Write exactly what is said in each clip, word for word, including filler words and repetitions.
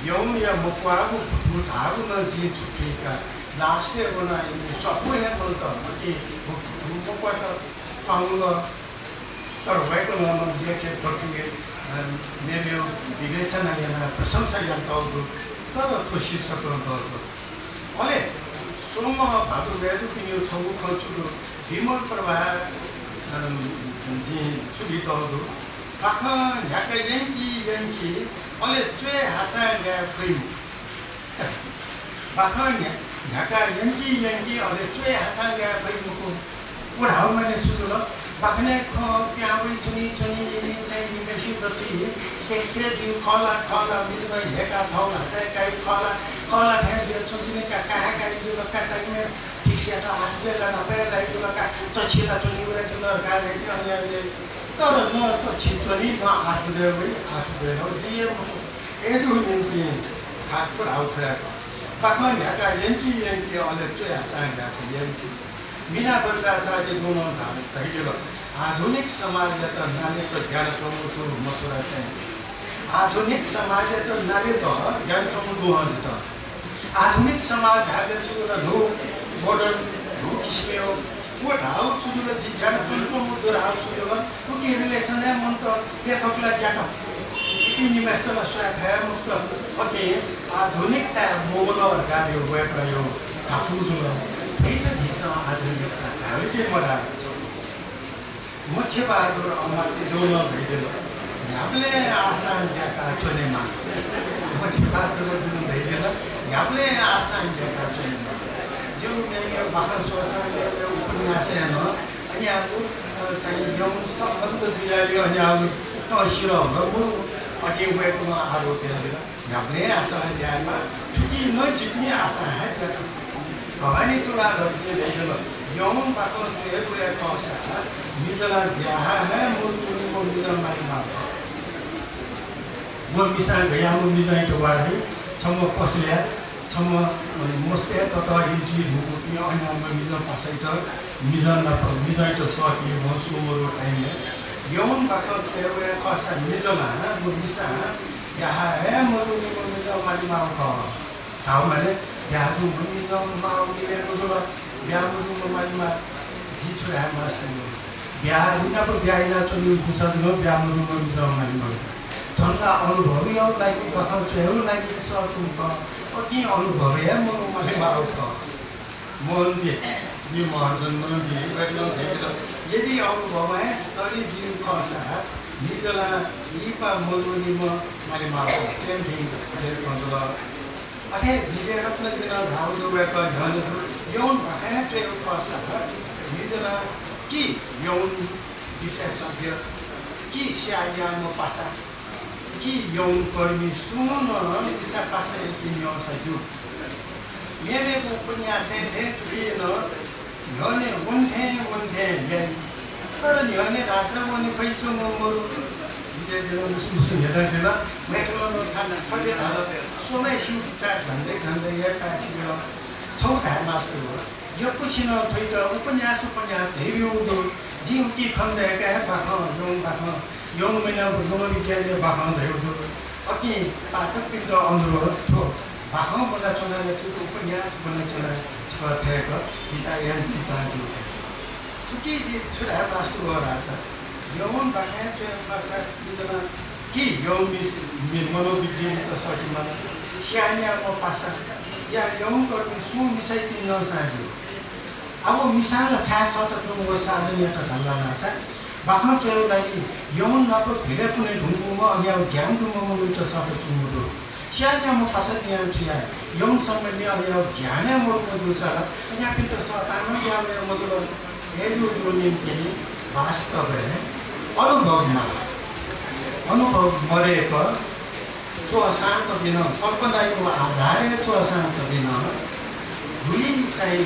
यौनया मक्वाःगु भुतु धाःगु नं जिं छु थुइका। लास्टय् वनाः इमि स्वापू हे मन्त, अकिं व भुतु मक्वात। पाउँल। तर वय्कलं नं लेखय् भुतुया, अ, मेमेगु विवेचना यानाः प्रशंसा यानातःगु दु, तर थ्व शीर्षकं दःगु दु। अले सोमः भादु वय्‌जुपिनिगु छगू खँ छु दु, विमल प्रभा, अ, जिं छु बियातःगु दु, बाखं न्ह्याका यंकी यंकी, अले च्वय् हाचां गाये फइ मखु। बाखं न्ह्या-, न्ह्याका यंकी यंकी, अले च्वय् हाचां गाये फइ मखु। व धाःगु माने छु जुल? बाखनय् खँ पिहां वइच्वनी च्वनी, इमि चाहिँ निम्हय्सित दथुइ सेक्स हे ज्यू खः ला, खः ला, मिजं हे का थः ल्हातय् काइ खः ला, खः ला थें जुया च्वंतिनि का, का हे काइ जुल का, ताइमे फिक्स यात आठ बजे ला नापय् लाइ जुल का, चछि ला च्वनी वये जुल का, अन, अन, अन। तर न चछि च्वनी, न आठ बजे वइ, आठ बजे ला वइ, जुइ हे मखु। अय्‌जूगु निंतिं खास थ्व धाःगु छु याये का। बाखं न्ह्याका यंकी यंकी, अले च्वय् हाचां गाये फइ मखु। मीना बज्राचार्यजुं नं धा-, धयादिल, आधुनिक समाजयात नालेत ग्यानाच्वंगु दु मथुरासेन। आधुनिक समाजयात नालेत ग्यानाच्वंगु दु हं जितः। आधुनिक समाज धायेबलय् छु जुल, न्हू modern, न्हू किसिमया व धाःगु छु जुल, जि ग्यानाच्वनाच्वंगु दु धाःगु छु जुल, उकी relation हे मन्त, लेखक ला ग्यात। इपिं निम्हय्सित ला स्वये फये मखुत। अकिं आधुनिकताय् मोगल धकाः वय्कःया धापू जुल। थुइत झीसं आधुनिकता धायेवं मगाः। मच्छिबहादुर अमात्यजुं नं धयादिल, न्ह्याबलें आशां ग्याका च्वनेमाः। मच्छिबहादुरजुं नं धयादिल, न्ह्याबलें आशां ग्याका च्वनेमाः। जिगु मेमेगु बाखं स्वःसां मेमेगु उपन्यासय् नं अज्याःगु, अ, चाहिँ यौन सम्बन्ध जुयाः अज्याःगु तःसिल हल मखु, अकिं वय्कलं आरोप यानादिल। न्ह्याबलें आशां ग्यायेमाः, थुकिं नं जिपिं आशां हे ग्यात। भवानी तुलाधरजुं धयादिल, यौन बाखं च्वयेगु हे खःसा मिजंला ब्याहा हे मदुनि, व मिजं मालेमाःगु खः। व मिसां गज्याःम्ह मिजंयात वा धाइ, छम्ह पसलय्, छम्ह मस्तय् ततःधंगु जुइ धुंकूपिं अज्याःम्ह मिजं पासायात मिजं नाप, मिजंयात सःती वं सुं मदु time-य् यौन बाखं च्वयेगु हे खःसा मिजंला व मिसां ब्याहा हे मदुनि, व मिजं मालेमाःगु खः। धाःगु माने ब्याहा जूम्ह मिजं माःगु मिले मजुल, ब्याहा मजूम्ह मालेमाः। जिं छु धाये मास्ति, ब्याहा, व नाप ब्याहा यानाच्वनीगु दुसा जूगु ब्याहा मजूम्ह मिजं मालेमाःगु। थन ला अनुभवया लागि बाखं च्वयेगु लागि सःतूगु खः, अकिं अनुभव हे मदुम्ह मालेमाःगु खः। मोहन दे, नि महर्जन मोहन दे, वय्कलं धयादिल, यदि अनुभवं हे study जूगु खःसा मिजंला लिपा मजूनिम्ह मालेमाःगु खः। Same thing, अथे खँ जुल। अथे विजयरत्नजुं नं धाःगु दु, वय्कः न्ह्यःने दु, यौन बाखं च्वयेगु खःसा मिजंला कि यौन विशेषज्ञ कि स्याःन्याम्ह पासा कि यौनकर्मी सुं नं मिसा पासायाके न्यंसा ज्यू। मेमेगु उपन्यासय् थें थुकिं नं न्ह्यःने वने थें वने थें याइ। तर न्ह्यःने धाःसा वने फइच्वंगु मरु। विजयजुं नं मुसु मुसु न्ह्यथनादिल। वय्कलं नं थाना थथे धाल, स्वम्हय्सिगु बिचाः झन्डै झन्डै हे पाय्छि जुल। छगू धाये मास्ति वः। यक्वसिनं थुइत उपन्यास, उपन्यास धयाब्यूगु दु। जिं उकी खँ दय्काः हे बाखं, यौन बाखं, यौन मनोविज्ञानया बाखं धयागु दु। अकिं पाठकपिन्त अनुरोध, थ्व बाखं ब्वनाच्वना ला, थुइत उपन्यास ब्वनाच्वना, छकः थय्क बिचाः यानादिसँ धयागु। उकी जिं छु धाये मास्ति वः धाःसा, यौन बाखं च्वयेगु खःसा मिजंला कि यौन मिस-, मि-, मनोविज्ञानयात सःतेमाल, स्याःन्याम्ह पासा या यौनकर्मी सुं मिसायाके न्यंसा ज्यू। अब मिसां ला छाय् सःताच्वंगु व साजनयात धाल धाःसा, बाखं च्वयेगु लागि यौन नाप भिडय् पुने धुंकूम्ह अज्याःगु ज्ञान दुम्ह मनूयात सःताच्वंगु दु। स्याःन्याम्ह पासां यानाः छु याये? यौन सम्बन्धी अज्याःगु ज्ञान हे मदुम्ह जूसा ला अज्याःपिन्त सःतां नं ज्या वये मजुल। अय्जूगु निंतिं वास्तवय् अनुभव माः। अनुभव मदय्क च्वःसां तकं नं, कल्पनाया आधारय् च्वःसां तकं नं, गुलि चाहिँ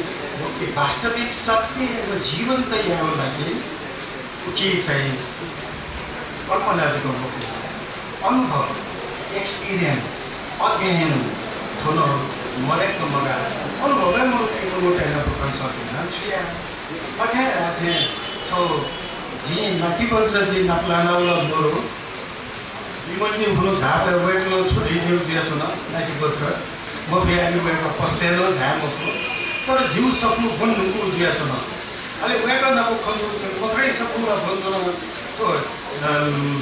वास्तविक सत्य व जीवन्त यायेगु लागि उकी चाहिँ कल्पना जक मखु, अनुभव, experience, अध्ययन थ्व नं मदय्क मगाः। अनुभवय् मदुपिं मनूत यानाः फुक्कं सःतेमाः छु याये? अथे धाये थें छगू जिं नातिबज्रजुइ नापलानावल मरु। निमन्त्रित हुनु झाःबलय् वय्कलं छु धयादिल जुयाच्वन, नाति गोत्र मफयालि वय्कः पसलय् नं झाये मफु। तर जिगु सफू ब्वने धुंकूगु जुयाच्वन। अले वय्कः नाप खँ ल्हानाः मथुराया सफू ला ब्वने धुन, थ्व, अ,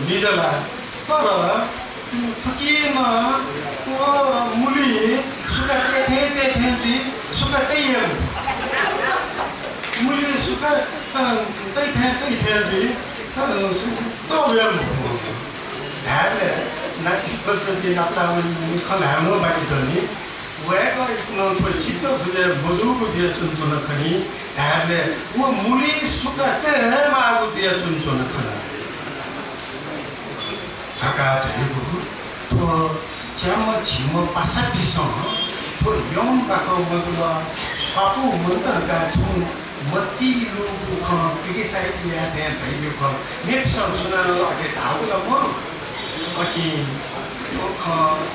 मिजला। तर, उम्, थुकिं नं व मुलि सुका तये थें तये थें जुइ, सुका तये मफु। मुलि सुका, अ, तये थें तये थें जुइ, अ, सु-, तये मफु। धायेबलय् नाति गोत्रपिं नापलाःम्ह खँ ल्हायेगु बाकी दनि। वय्कःयात नं थ्व चित्त बुझे मजूगु जुयाच्वंच्वन खनी। धायेबलय् व मुलि सुका तये हे माःगु जुयाच्वंच्वन खनी। धकाः धयागु थ्व च्याम्ह झिम्ह पासापिसं थ्व यौन बाखं मजुल, पापू मन्त धकाः छुं मतिइ लूगु खँ क्रिटिसाइज याये थें धयागु खँ मेपिसं सुनानं अथे धाःगु ला मरु। अकिं थ्व खँ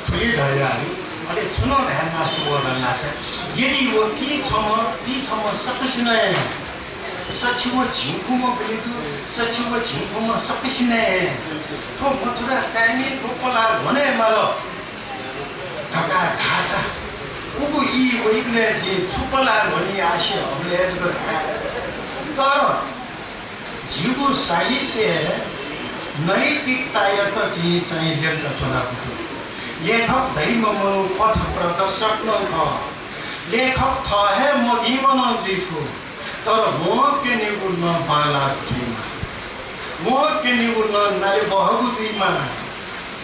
थुलि धयागु, अले छुं नं धाये मास्ति वल धाःसा, यदि व पीछम्ह, पीछम्ह सकसिनं हे सछि व झिंखुम्ह गुलि दु, सछि व झिंखुम्ह सकसिनं हे थ्व मथुरा साय्मि थ्व पलाः ल्ह्वने माल धकाः धाःसा, उगु ई वइबलय् जिं छु पलाः ल्ह्वनी आसे हबलय् जक धाये। तर जिगु साहित्यय् नैतिकतायात जिं चाहिँ ल्यंकाच्वनागु दु। लेखक धइम्ह मनू पथ प्रदर्शक नं खः। लेखक थः हे मभिंम्ह नं जुइ फु। तर वं क्यनेगु नं बांलाःगु जुइमाः। वं क्यनेगु नं नालेबहःगु जुइमाः।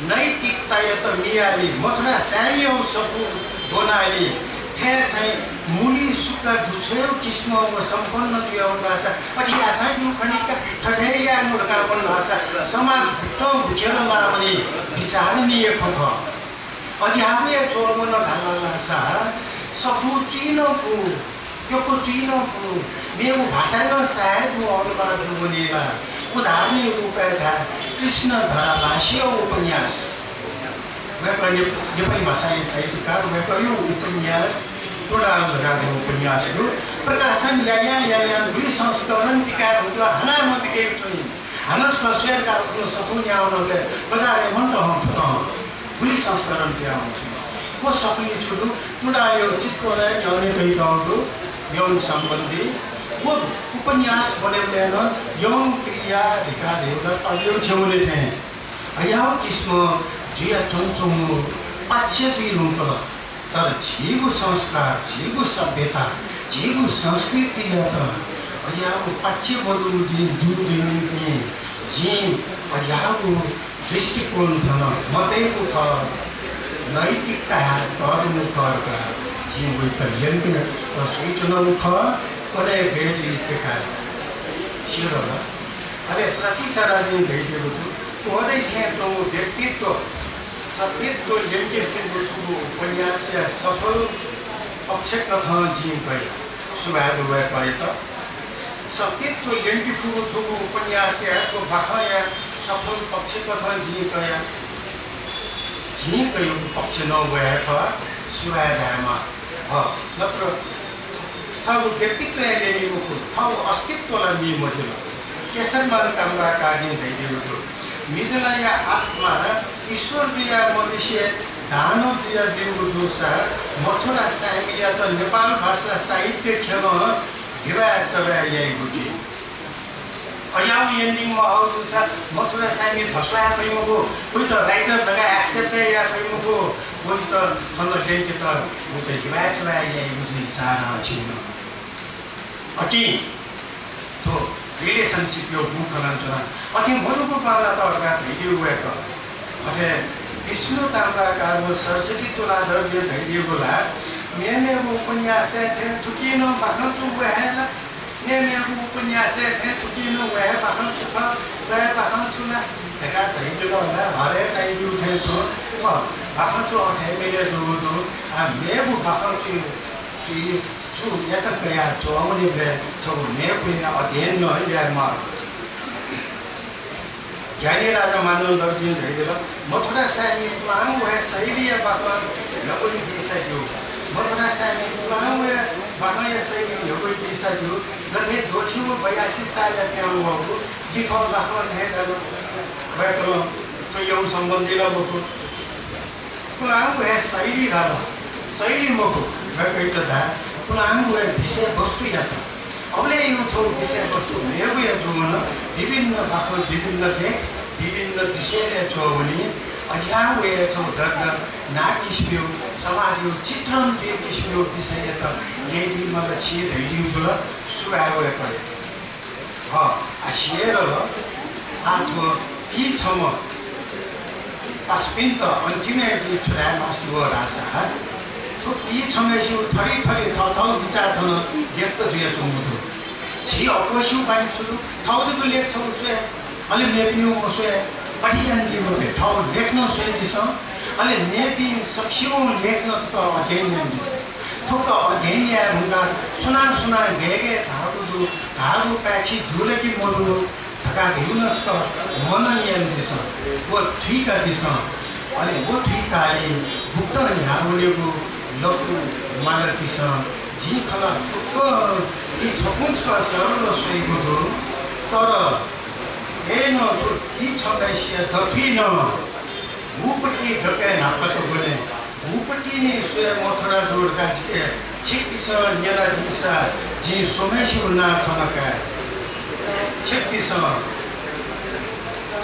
नैतिकतायात मियालि मथुरा साय्मिया सफू ब्वनालि थें चाहिँ मुलि सुका दुछ्वयेगु किसिमं व सम्पन्न जुयावल धाःसा, अथे याःसां ज्यू खनी का, थथे यायेनु धकाः वन धाःसा समाज गुकथं गुकेलं लाःवनी, विचारणीय खँ खः। अज्याःगु हे च्वंगु नं धाल धाःसा सफू चुइ नं फु, यक्व चुइ नं फु, मेगु भाषाय् नं सायद व अनुवाद जूवनी ला। उदाहरणया रूपय् धाये, कृष्ण धराभासीया उपन्यास। वय्कः ने-, नेपाली भाषाया साहित्यकार, वय्कःया उपन्यास त्वँडाल धकाः उपन्यास दु। प्रकाशन यायां यायां दुई संस्करण पिकाये धुंकल, हानं मपिके च्वनी। हानं स्व-, स्वये धकाः उखुन्हु सफू न्याः वनाबलय् बजारय् मन्त हं फुत हं। गुलि संस्करण पिहां वंच्वन। व सफूइ छु दु, त्वँडालया चित्कलय् न्ह्यःने तयातःगु दु, यौन सम्बन्धी। व उपन्यास ब्वनेबलय् नं यौन क्रिया धिका धयागु ला पाल्यौ छेँय् वने थें। अज्याःगु किसिमं जुयाच्वंच्वंगु पाठ्य जुइ धुंकल। तर झीगु संस्कार, झीगु सभ्यता, झीगु संस्कृतियात अज्याःगु पाठ्य मदुगु जुइ, जुइ, जुइ, जिं अज्याःगु दृष्टिकोण थन मतयेगु खः, नैतिकता तःधंगु खः धकाः जिं वइत ल्यंके तस्वयाच्वनागु खः। अले गय् जुइ धकाः स्यू ला। अले प्रतिसराजिं धयादीगु दु, त्वःते थें च्वंगु व्यक्तित्व, सत्यत्व ल्यंके फुगु थुगु उपन्यासया सफल पक्षकथं जिं कया। सुभाय् दु वय्कःयात। सत्यत्व ल्यंके फुगु थुगु उपन्यासया व बाखंया सफल पक्षकथं जिं कया। जिं कयागु पक्ष नं व हे खः, सुभाय् धायेमाः। हँ, नत्र थःगु व्यक्तित्व हे ल्यनी मखु, थःगु अस्तित्व ला मी मजिल। केशरमान ताम्राकारजुं धयादीगु दु, मिजलाया आत्मा ईश्वर जुयाः मदिसे दानव जुयादीगु जूसा मथुरा साय्मियात नेपाल भाषा साहित्य ख्यलं हिबाय् चबाय् याइगु जुइ। अज्याःगु ending महःगु जूसा मथुरा साय्मि धस्वाये फइ मखु, वइत writer धकाः accept हे याये फइ मखु, वइत थन ल्यंकेत वइत हिबाय् चबाय् याइगु जुइ सारांश छिं। अकिं थ्व relationship-या गु खँ ल्हानाच्वना। अथे मदुगु बांलात धकाः धयादीगु वय्कः। अथे विष्णु ताम्राकार व सरस्वती तुलाधरजुं धयादीगु ला, मेमेगु उपन्यासय् थें थुकिं नं बाखंचु व हे ला, मेमेगु उपन्यासय् थें थुकिं नं व हे बाखंचु खः, व हे बाखंचु ला धकाः धयादिल ला, हरे चाहिदीगु थें च्वं। अ, बाखंचु अथे मिले जूगु दु। आ, मेगु बाखंचु छु यात कयाः च्वंवनीबलय् छगू मेगुया अध्ययन नं यायेमाः। ज्ञानी राजा मानन्धरजुं धयादिल, मथुरा साय्मि पुलांगु हे शैलीया बाखं न्ह्यब्वने जूसा ज्यू। मथुरा साय्मि पुलांगु हे बाखंया शैली न्ह्यब्वइपिन्सं धाःगु, गथे दोछि व बयासी सालय् पिहां वःगु लिखः बाखं थें धाल। वय्कलं थ्व यौन सम्बन्धी ला मखु। पुलांगु हे शैली धाल, शैली मखु, वय्कःयात धाये पुलांगु हे विषयवस्तुयात। अबलय् छगू विषयवस्तु मेगु हे जूवन, विभिन्न बाखं, विभिन्न लेख, विभिन्न विषयलय् च्वंवनी। अज्याःगु हे छगू दर्दनाक किसिमया समाजया चित्रण जुइगु किसिमया विषययात न्यय्बी माल छि धयादीगु जुल। सुभाय् वय्कःयात। हँ, आ सिधल। आ थ्व पीछम्ह पासापिन्त अन्तिमय् जिं छु धाये मास्ति वः धाःसा, थ्व पीछम्हय्सिगु थरी थरी थःथःगु बिचाः थन व्यक्त जुयाच्वंगु दु। झी अप्वःसिगु बानी छु दु, थःगु जक लेख छगू स्वये, अले मेपिनिगु मस्वये, अथे यानादी मते, थःगु लेख नं स्वयादिसँ, अले मेपिं सकसिगुं लेख नं छकः अध्ययन यानादिसँ। फुक्क अध्ययन याये धुंकाः सुनां सुनां गय् गय् धाःगु दु, धाःगु पाय्छि जू ला कि मजू धकाः धइगु नं छकः मनन यानादिसँ, व थुइकादिसँ। अले व थुइकाः बुकं न्ह्याः वनेगु लँपु मालादिसँ। जिं खला फुक्कं ई छकूं छकः सरल स्वइगु दु, तर अय्नं थ्व पीछम्हय्सिया दथुइ नं उपति दकलय् न्हापां त ब्वने, उपतिनि स्वये मथुरा जोड का जिके छिकपिन्सं न्यनादिसँ, जिं स्वम्हय्सिगु नां थन काये। छिकपिन्सं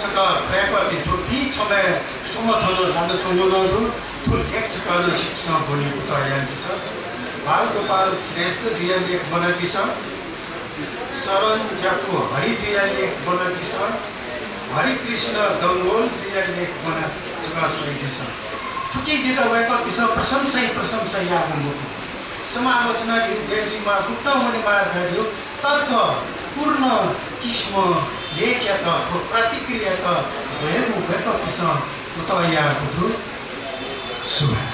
छकः थ्वय्कःपिं थ्व पीछम्हय् स्वम्ह थन लानाच्वंगु नं दु, थ्व लेख छकः नं छिकपिन्सं ब्वने कुतः यानादिसँ। बालगोपाल श्रेष्ठ जुया लेख ब्वनादिसँ। शरण ज्याकू हरि जुया लेख ब्वनादिसँ, हरिकृष्ण डंगोल जुया लेख ब्वना छकः स्वयादिसँ। थुकी जितः वय्कःपिन्सं प्रशंसा ही प्रशंसा याःगु मखु। समालोचना धइगु गय् जुइमाः, गुकथं वनेमाः धइगु तर्कपूर्ण किसिमं लेखयात व प्रतिक्रियायात ब्वयेगु वय्कःपिन्सं कुतः याःगु दु। सुभाय्।